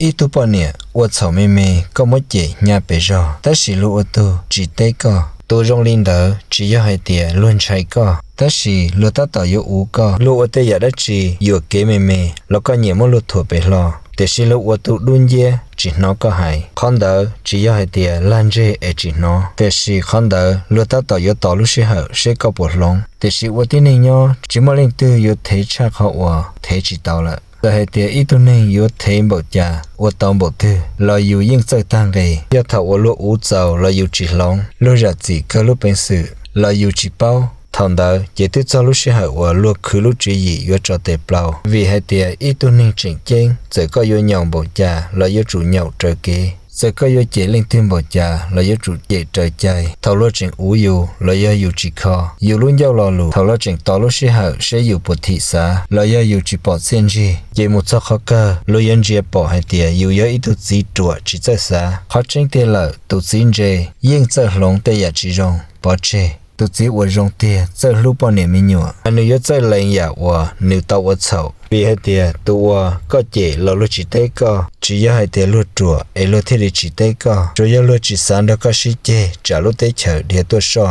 Ib tug poj niam ua txhaum me me koj muab cem hnyav pes zog, tab sis luag ua tug tsis teb koj. Tus zoo li ntawd tsis yog hais tias luag ntshai koj, tab sis luag tab tom yuav uv koj. Luag ua tej yam dab tsi yuam kev me me los koj nyiam muab luag thuam pes hlo, tiam sis luag ua tug dub nciab tsis hnov koj hais. Qhov ntawd tsis yog hais tias lag ntseg es tsis hnov, tiam sis qhov ntawd luag tab tom yuav tos lub sij hawm seb koj puas hloov. Tiam sis ua tib neeg nyob tsis muaj leej twg yuav thev tshaj qhov uas thev tsis tau lawm. Txawm hais tias ib tug neeg yuav thev npaum cas ua tau npaum twg los yus yeej txawj tag nqis. Yog thaum uas luag uv txaus los yus tsis hloov, luag zam txim kawg lub peev xwm los yus tsis paub, thaum ntawd ces twb txog lub sij hawm uas luag khwv lub tswv yim yuav tso tes plaws. Vim hais tias ib tug neeg tseem ceeb, txawm koj yuav nyaum npaum cas los yuav tsum nyaum raws kev, txawm koj yuav cem leej twg npaum cas los yuav tsum cem raws cai. Thaum luag tseem uv yus los yog yus tsis kho yus lub ncauj lo lus, thaum luag tseem tos lub sij hawm seb yus puas thim xav los yog yus tsis pom txiaj ntsig, ces mus txog qhov kawg luag yuav ntsia pom hais tias yus yog ib tug txiv ruam tsis txawj xav. Qhov tseeb tiag lawm, tus txiv ntse yeej txawj hloov tej yam tsis zoo pov tseg. Tus txiv uas zoo tiag txawj hlub poj niam me nyuam, mas nws yuav txawj lees yam uas nws tau ua txhaum. Vim hais tias tus uas koj cem los luag tsis teb koj, tsis yog hais tias luag ruam es luag thiaj li tsis teb koj, tsuas yog luag tsis xav nrog koj sib ceg tsam lub teb chaws dhia tuaj soj.